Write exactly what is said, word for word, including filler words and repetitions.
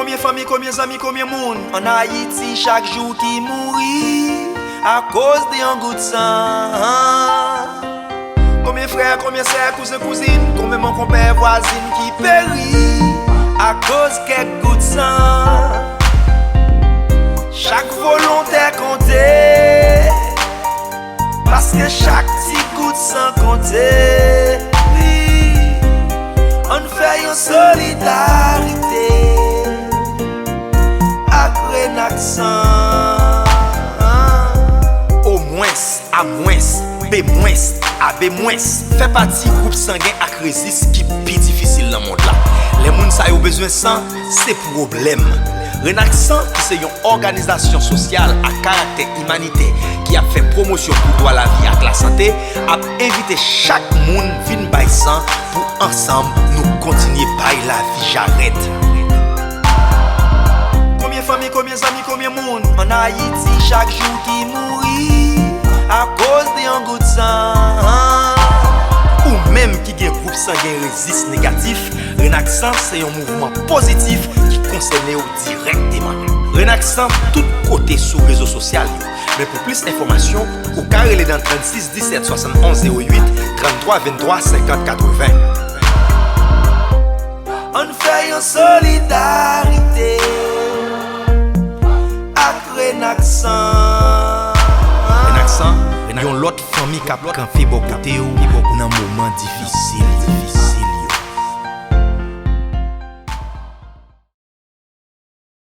Konbyen fanmi, konbyen zanmi, konbyen moun ann Ayiti chak jou ki mouri akoz de yon gout san? Konbyen frè, konbyen sè, kouzen, kouzin, konbyen mon konpè, vwazin ki peri akoz kèk gout san? Chak volontè konte, paske chak ti gout san konte. Wi, ann fè yon solidarite ak Renaksan. Omwens, amwens, bemwens, abemwens, fè pati gwoup sangen ak rezis ki pi difisil nan mond la. Lè moun sa yo bezwen san, se pwoblèm. Renaksan, ki se yon òganizasyon sosyal ak karaktè imanitè ki ap fè pwomosyon pou dwa lavi ak lasante, ap envite chak moun vin bay san pou ansanm nou kontinye bay lavi jarèt. Konbyen fanmi, konbyen zanmi, konbyen moun ann Ayiti chak jou ki mouri akoz de yon gout san? Ou menm ki gen gwoup sangen rezis negatif, Renaksan se yon mouvman pozitif ki konsène w dirèkteman. Renaksan tout kote sou rezo sosyal yo. Men pou plis enfòmasyon, ou ka rele nan trannsis disèt swasannonz zewo uit, tranntwa venntwa senkant katreven. Ann fè yon solidarite ak Renaksan. Renaksan, yon lòt fanmi k ap kanpe bò kote w nan moman difisil.